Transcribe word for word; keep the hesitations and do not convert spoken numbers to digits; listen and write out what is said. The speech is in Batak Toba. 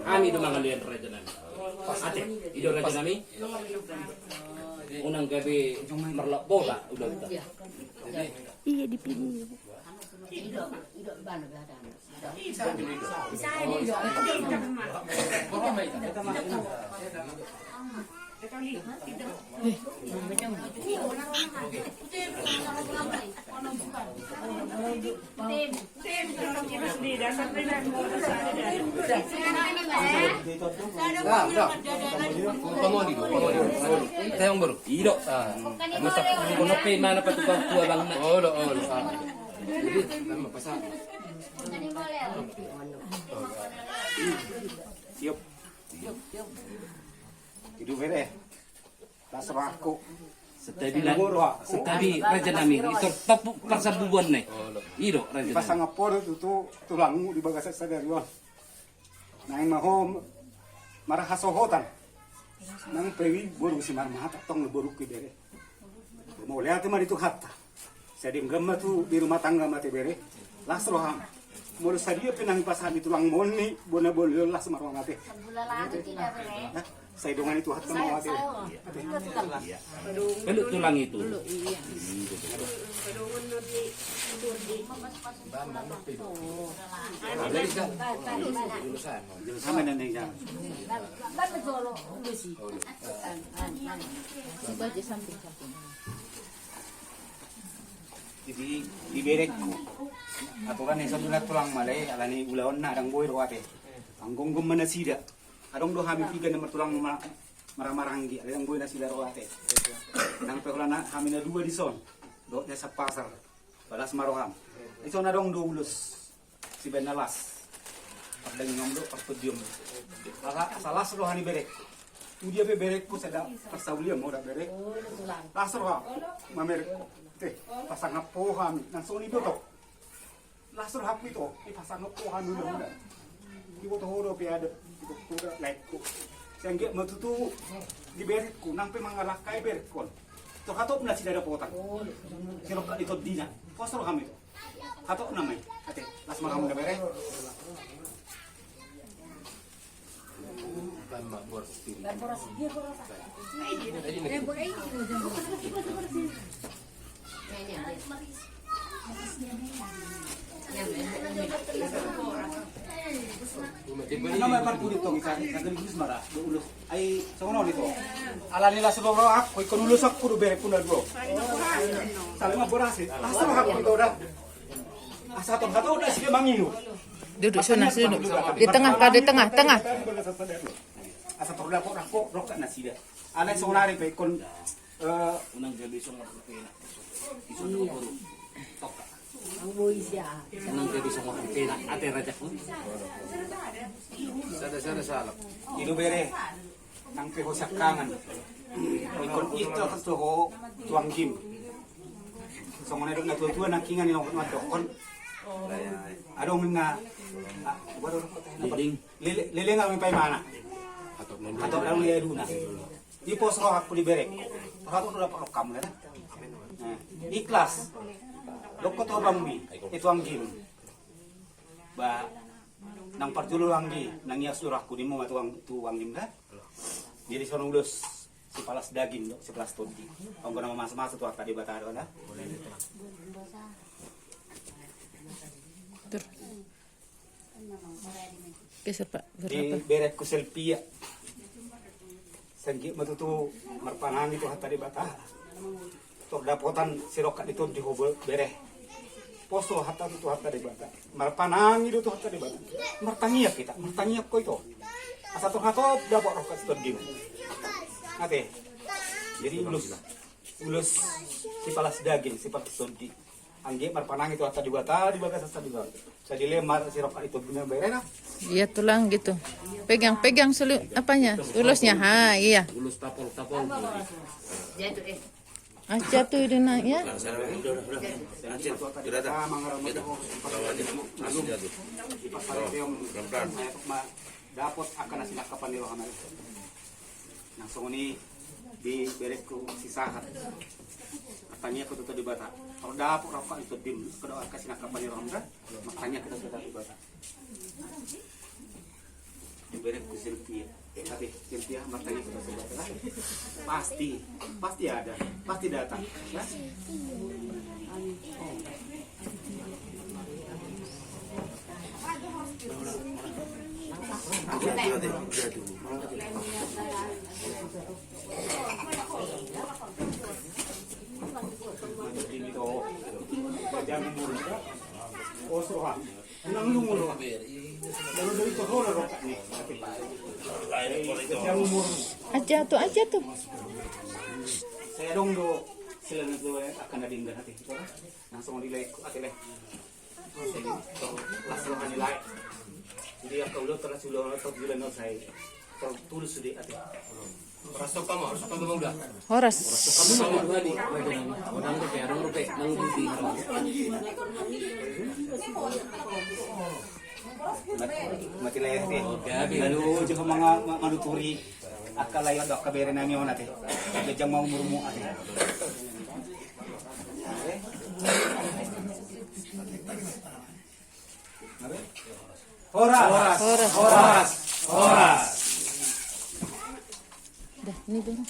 Hami do mangalian raja nami. Ate, i do raja nami. Unang gabe marlak bola udah kita. Iya, dipilih. Tayong baru. Ido. Masa kono pe mana patukang tua bang na. Olo, olo. Jadi, nama pasal. Siap. Ido bere. Las rohangku. Santabi la-, santabi raja nami. Itor topu parsabubuan ne. Ido raja nami. Pasangap poda tu, tu tulangmu di bagasan sadari on. Naeng ma ho marhasohotan. Nang pe i boru si marmata tong na boru ki bere. Mauliate ma di Tuhanta. Sai denggan ma tu di rumah tangga mate bere. Las roham. Molo sadia pe nang pasahat ni tulangmon ni bona bolon las ma roham ate. Sai dongan ni Tuhanta ma ate. Peluk tulang itu. Sama dengan yang Jadi, di berekku. Aturan na i songon na tulang male, alani ulaonna adong boi ro ate. Anggo, anggo ma nasida. Adong do hami piga na martulang ma-, maramaranggi, adong boi nasida ro ate. Nang pe holan hami na dua dison. Dohot na sampasar. Balas ma roham. Dison adong do ulos. Sibaen na las. Pardagingom do, partondiom do. Asa, asa las roha ni berekku. Tudia pe berekku sada parsaulian ma hoda bere. Las roha. Mamerek. Te, pasangap ho hami. Nang songon i do to. Las rohangku ito. Ipasangap ho hami na hoda. Iboto ho do pe adat. Iboto ho do laekku. Sai anggiat ma tutu di berekku. Nang pe mangalangkai berekkon. Tor hatop nasida dapotan. Sirongkap ni tondina. Pos roham ito. Hatop nama i. Ate, las ma roham na bere. Nama i parpudi tong i, satu, satu, satu, satu, Ai, songon on ito. Alani las rohangku, ingkon ulosanku do berekku na dua. Saling ma boras i. Las rohangku ito da. Asa tong hatop nasida mangido. Duduk sana, duduk. Di tengah, kau di tengah, tengah. Asa tong dapot rangkok, rongkap nasida. Alai songon ari pe ingkon, eh, Unang jadi songon rupena. Ison do boru. Toka. Nang jadi songon pena ate rajaku. Sada, sada salah. Ido bere. Nang pe ho siangkangan. Ingkon ito tu ho tu anggim. Songon adong na tua-tua nangkingan i nongkon mandokkon. Adong na, ah, baru rokok teh na. Dinding. Lele, lele ngalami paimana. Atau adong na i aduna. Di pos rohangku di berekku. Rohangku do dapot roham da. Nah, ikhlas. Dokkon tu abangmi, eh, tu anggim. Ba, nang parjolo anggi, nang ias do rohangku di muna tu ang-, tu anggim da. Jadi songon ulos sipalas daging do, sipalas tondi. Anggo na mamasa-masa Tuhanta Debata do da. Tur. Geser, Pak. Di berekku Selvia. Sai anggiat ma tutu marpanangi Tuhanta Debata. Tor dapotan sirongkap ni tondi ho be-, bere. Pos rohanta tu Tuhanta Debata. Marpanangi do Tuhanta Debata. Martangiang hita, martangiang ho ito. Asa tor hatop dapot rongkap ni tondina. Ate. Jadi ulos, ulos sipalas daging, sipalas tondi. Anggiat marpanangi Tuhanta Debata di bagasan sadari on. Sai dilehon ma sirongkap ni tondina bere na. Iya, tulang gitu. Pegang, pegang selu-, apanya? Ulosnya. Ha, iya. Ulos tapol, tapol. Jatuh, eh. Ah, jatuh itu, nak, ya. Udah, udah, udah. Acil, udah, udah. Gitu. Taruh aja. Masih jatuh. Pelan-pelan. Dapot angka na sinangkapan ni rohana. Nang songon i di berekku si Sahat. Martangiang ho tu Debata. Tor dapot rongkap ni tondim, angka sinangkapan ni roham da. Martangiang ho tu Debata. Berenku Sylvia. Tapi Sylvia, martangiang tu Tuhan. Pasti, pasti ada, pasti datang. Ya? Aja tu, aja tu. Saya dong do, selain itu akan ada yang ganti. Langsung di like, ate le. Las roha ni lae. Jadi, angka ulaon, tarlas ulaon, tarlas ulaon sai. Tartulus sude, ate. Horas, horas, horas. Horas. Horas. Mati, mati lae, ate. Lalu juga manga-, ma-, manuturi. Angka lae, angka bere nami on, ate. Ganjang ma umurmu, ate. Horas. Horas. Horas. Horas. Dah, ini dulu.